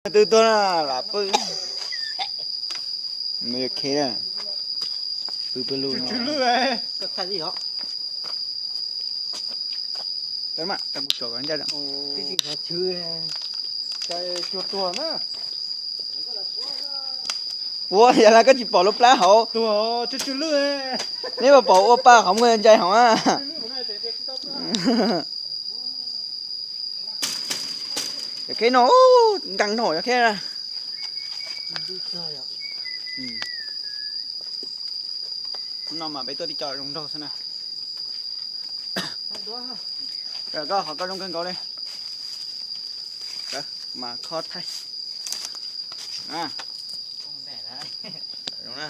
Twb tuag na, lam pw. Nws yuav khev na. Pw pw lub no. Tau mas, tau kuv tsom kom ncaj. Ua yam li koj tsis pom lub plab hauv. Neb puas pom ua pa qhov muag ntsais hauv a? Cov kheb no nkees dhau cov kheb na. No mas peb tuaj tib co zoo nraug xwb na. Koj qhov koj zoo kawg nkaus li. Mas kho thaij. Zoo na.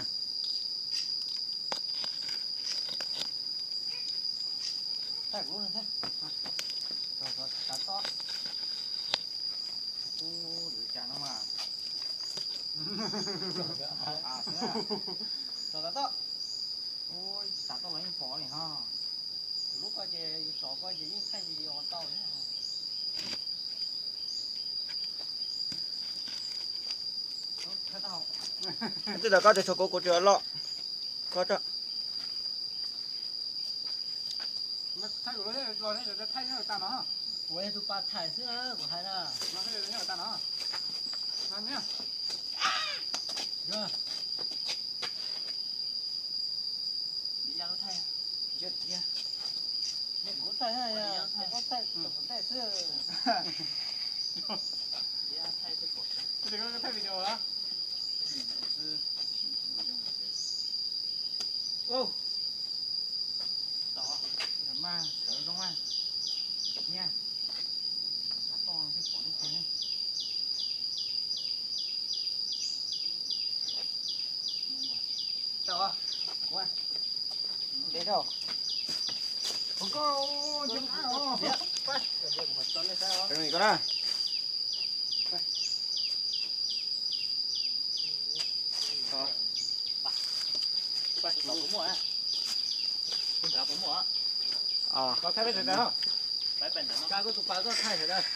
Ua, tsis tas toj los yeej pom li ho. Kuv lub ko ces yus tsom ko ces yeej thaij video tau thiab. Twb tau koj tsis tshua kuv, kuv tsis loj. Koj tso. Kuv yog tus pas thaij xwb na, kuv hais na. Kuv thaij, koj thaij, kuv thaij xwb. Thaij video a. Mas sawv zoo a, nyiaj, tav toj thiaj pom nej tag. Tau, ntev dhau. Koj na. Koj thaij peb sawv daws. Koj tus pas koj thaij sawv daws.